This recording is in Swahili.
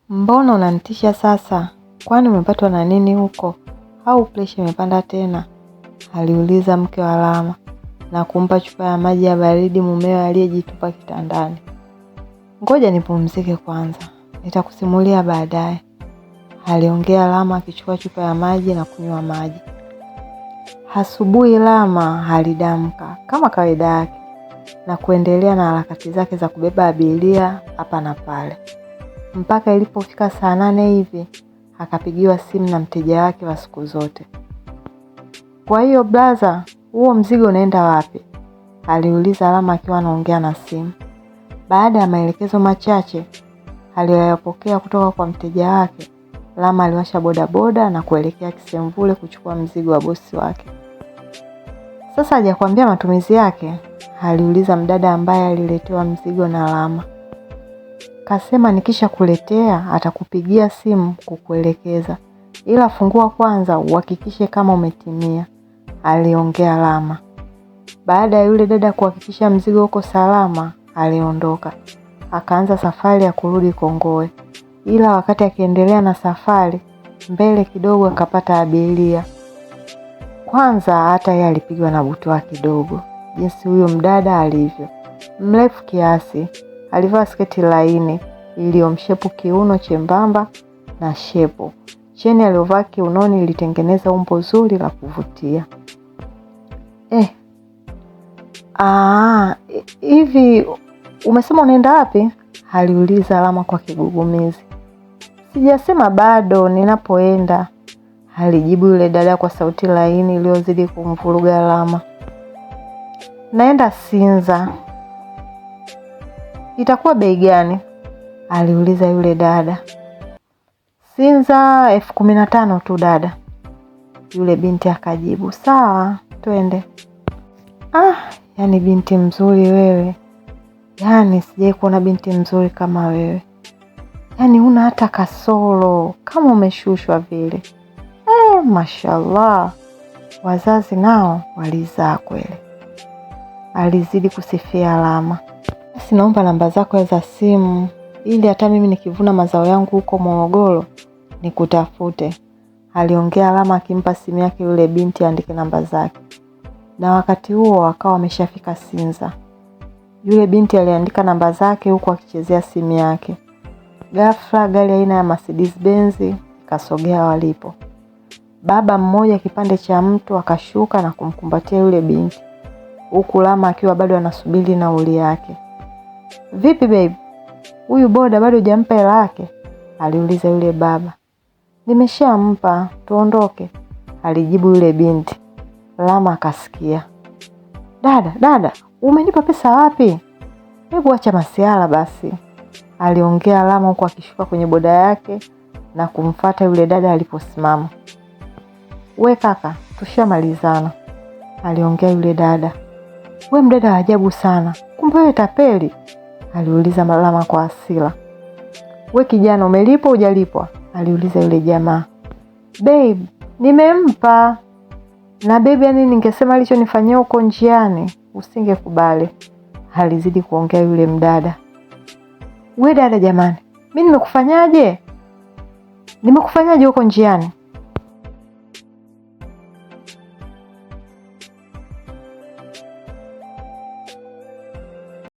Mbona unanitisha sasa? Kwani umepatwa na nini huko? Au presha imepanda tena? Aliuliza mke wa Lama na kumpa chupa ya maji ya baridi mumewe aliyejitupa kitandani. Ngoja nipumzike kwanza, nitakusimulia baadaye, aliongea Lama akichukua chupa ya maji na kunywa maji. Asubuhi Lama alidamka kama kawaida yake na kuendelea na harakati zake za kubeba abiria hapa na pale mpaka ilipofika saa 8 hivi akapigiwa simu na mteja wake wa siku zote. Kwa hiyo blaza, huo mzigo unaenda wapi? Aliuliza Lama akiwa anaongea na simu. Baada ya maelekezo machache aliyoyapokea kutoka kwa mteja wake, Lama aliwasha bodaboda na kuelekea Kisemvule kuchukua mzigo wa bosi wake. Sasa hajakwambia matumizi yake? Aliuliza mdada ambaye aliletewa mzigo na Lama. Kasema nikisha kuletea atakupigia simu kukuelekeza, ila fungua kwanza uhakikishe kama umetimia, aliongea Lama. Baada ya yule dada kuhakikisha mzigo uko salama, aliondoka akaanza safari ya kurudi Kongowe. Ila wakati akiendelea na safari, mbele kidogo akapata abiria. Kwanza hata yeye alipigwa na butwaa kidogo, jinsi huyo mdada alivyo mrefu kiasi, alivaa sketi laini iliyomshepu kiuno chembamba na shepo. Cheni aliyovaa kiunoni ilitengeneza umbo zuri la kuvutia. Aa, hivi umesema unaenda wapi? Aliuliza Lama kwa kigugumizi. Sijasema bado ninapoenda, alijibu yule dada kwa sauti laini iliyozidi kumvuruga Lama. Naenda Sinza. Itakuwa bei gani? Aliuliza yule dada. Sinza 15,000 tu dada, yule binti akajibu. Sawa, twende. Ah, yani binti mzuri wewe, yaani sijai kuona binti mzuri kama wewe, yaani huna hata kasoro, kama umeshushwa vile. Mashallah, wazazi nao walizaa kweli, alizidi kusifia Lama. Basi naomba namba zako za simu ili hata mimi nikivuna mazao yangu huko Morogoro nikutafute, aliongea Lama akimpa simu yake yule binti aandike namba zake. Na wakati huo akawa ameshafika Sinza. Yule binti aliandika namba zake huku akichezea simu yake. Ghafla gari aina ya Mercedes Benz ikasogea walipo. Baba mmoja kipande cha mtu akashuka na kumkumbatia yule binti, huku Lama akiwa bado anasubiri nauli yake. Vipi babe, huyu boda bado hujampa hela yake? Aliuliza yule baba. Nimeshampa, tuondoke, alijibu yule binti. Lama akasikia. Dada, dada, umenipa pesa wapi? Hebu acha masiala basi, aliongea Lama huku akishuka kwenye boda yake na kumfata yule dada aliposimama. We kaka, tushamalizana, aliongea yule dada. We mdada wa ajabu sana, kumbe wewe tapeli? Aliuliza Lama kwa hasira. We kijana, umelipwa hujalipwa? Aliuliza yule jamaa. Babe, nimempa. Na babe, yani ningesema alichonifanyia huko njiani usingekubali, alizidi kuongea yule mdada. We dada jamani, mi nimekufanyaje? Nimekufanyaje huko njiani?